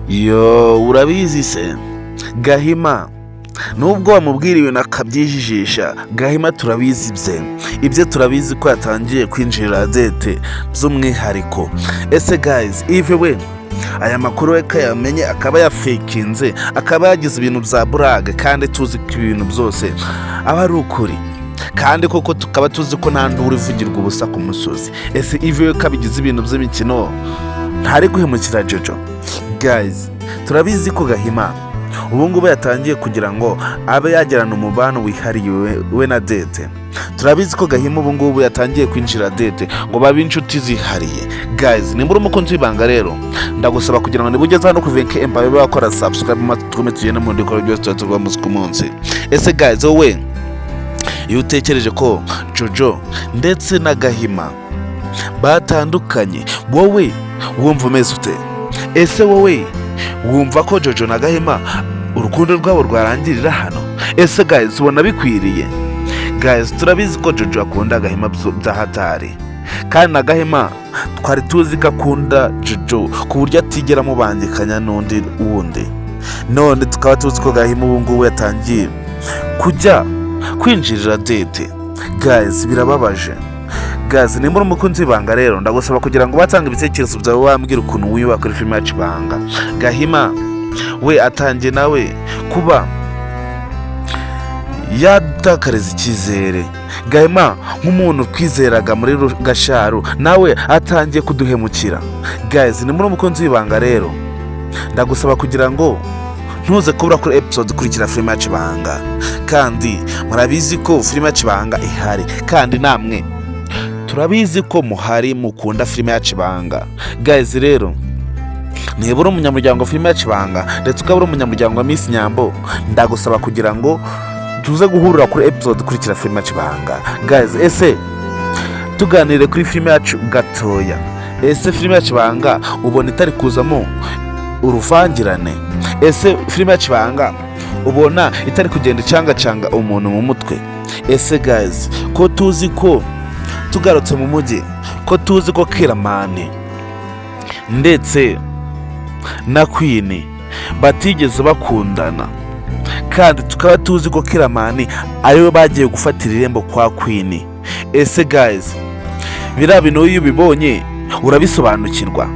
Yo, urabizi se Gahima, nubwo wamubwira ibintu akabyijijisha, Gahima turabizi ibye, turabizi ko yatangiye kwinjirira Dete by'umwihariko. Ese guys, Yves we aya makuru we kayamenye akaba yafekinze, akaba yagize ibintu bya blague, kandi tuzi ko ibintu byose aba ari ukuri, kandi koko tukaba tuzi ko nta nduru ivugirwa ubusa ku musozi? Ese Yves we kabigize ibintu by'imikino, ntari guhemukira Jojo? Guys, turabizi ko Gahima ubu ngubu yatangiye kugira ngo abe yagirana umubano wihariye we na Dete. Turabizi ko Gahima ubu ngubu yatangiye kwinjira Dete ngo babe inshuti zihariye. Guys, nimba uri umukunzi w'ibanga rero, ndagusaba kugira ngo niba ugeze hano ku Venke Empire ube wakora subscribe, maze tugume tugende mu bikorwa byose tuba tugomba umunsi ku munsi. Ese guys, wowe iyo utekereje ko Jojo ndetse na Gahima batandukanye, wowe wumva umeze ute? Ese wowe wumva ko Jojo na Gahima urukundo rwabo rwarangirira hano? Ese guys, ubona bikwiriye? Guys, turabizi ko Jojo akunda Gahima bya hatari, kandi na Gahima twari tuzi ko akunda Jojo ku buryo atigera amubangikanya n'undi wundi. None tukaba tuzi ko Gahima ubu ngubu yatangiye kujya kwinjirira Dete. Guys, birababaje. Guys, nimba uri umukunzi w'ibanga rero, ndagusaba kugira ngo batange ibitekerezo byawe, wambwira ukuntu wiyubaka kuri filime yacu Ibanga. Gahima we atangiye nawe kuba yatakariza icyizere. Gahima nk'umuntu twizeraga muri Gasharu nawe atangiye kuduhemukira. Guys, ni muri umukunzi w'ibanga rero, ndagusaba kugira ngo ntuze kubura kuri episode ikurikira filime yacu Ibanga. Kandi murabizi ko filime yacu Ibanga ihari, kandi namwe turabizi ko muhari mukunda filime yacu Ibanga. Guys rero, niba uri umunyamuryango wa filime yacu Ibanga ndetse ukaba uri umunyamuryango wa Miss Nyambo, ndagusaba kugira ngo tuze guhurira kuri episode ikurikira filime yacu Ibanga. Guys, ese tuganire kuri filime yacu gatoya. Ese filime yacu Ibanga ubona itari kuzamo uruvangirane? Ese filime yacu Ibanga ubona itari kugenda icangacanga umuntu mu mutwe? Ese guys, ko tuzi ko tugarutse mu mujyi, ko tuzi ko Kiramani ndetse na Queen batigeze bakundana, kandi tukaba tuzi ko Kiramani ariwe bagiye gufatira irembo kwa Queen, ese guys, biriya bintu iyo ubibonye urabisobanukirwa?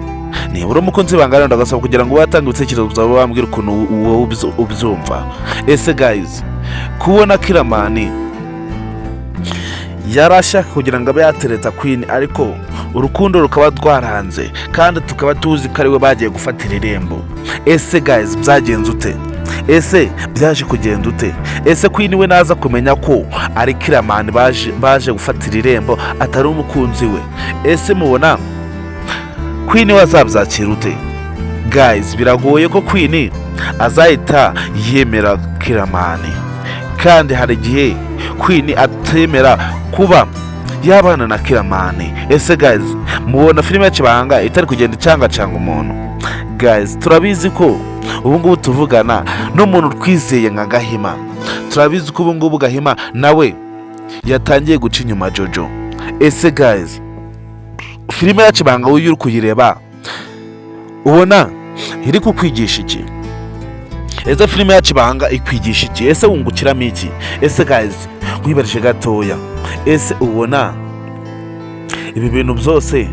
Niba uri umukunzi w'ibanga rero, ndagasaba kugira ngo watange ibitekerezo byawe, wambwira ukuntu wowe ubyumva. Ese guys, kubona Kiramani yari ashaka kugira ngo abe yatereta Queen, ariko urukundo rukaba rwaranze, kandi tukaba tuzi ko ariwe bagiye gufatira irembo, ese guys, byagenze ute? Ese byaje kugenda ute? Ese Queen we naza kumenya ko ari Kiramani baje gufatira irembo, atari umukunzi we, ese mubona Queen we azabyakira ute? Guys, biragoye ko Queen azahita yemera Kiramani, kandi hari igihe Queen atemera kuba yabana na Kiramani. Ese guys, mubona filime yacu Ibanga itari kugenda icangacanga umuntu? Guys, turabizi ko ubu ngubu tuvugana n'umuntu twizeye nka Gahima, turabizi ko ubu ngubu Gahima nawe yatangiye guca inyuma Jojo. Ese guys, filime yacu Ibanga wowe uri kuyireba ubona iri kukwigisha iki? Ese filime yacu Ibanga ikwigisha iki? Ese wungukiramo iki? Ese guys, nkwibarije gatoya, ese ubona ibi bintu byose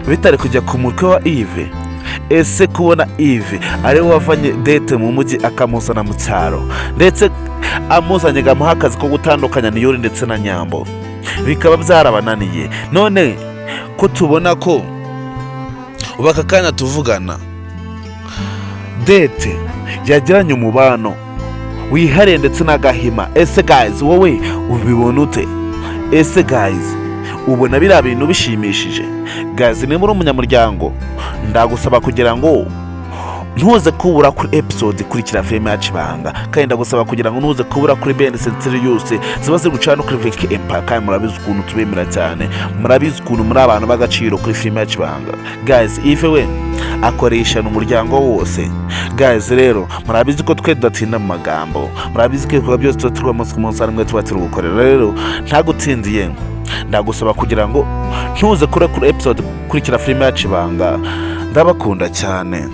bitari kujya ku mutwe wa Yves? Ese kubona Yves ariwe wavanye Dete mu mujyi akamuzana mu cyaro, ndetse amuzanye amuha akazi ko gutandukanya Niyori ndetse na Nyambo, bikaba byarabananiye, none ko tubona ko ubu aka kanya tuvugana Dete yagiranye umubano wihariye ndetse na Gahima, ese guys, wowe ubibona ute? Ese guys, ubona biriya bintu bishimishije? Guys, niba uri umunyamuryango, ndagusaba kugira ngo ntuze kubura kuri episode ikurikira filime yacu Ibanga, kandi ndagusaba kugira ngo ntuze kubura kuri bene sentire yose ziba ziri gucana no kuri Veki Empire. Kandi murabizi ukuntu tubemera cyane, murabizi ukuntu muri abantu b'agaciro kuri filime yacu Ibanga. Guys, Yves we akoresha umuryango wose. Guys rero, murabizi ko twe tudatinda mu magambo, murabizi ko ibikorwa byose tuba turi umunsi ku munsi ari mwe tuba turi gukorera. Rero ntagutsindiye, ndagusaba kugira ngo ntuze kure kuri episode ikurikira filime yacu Ibanga. Ndabakunda cyane.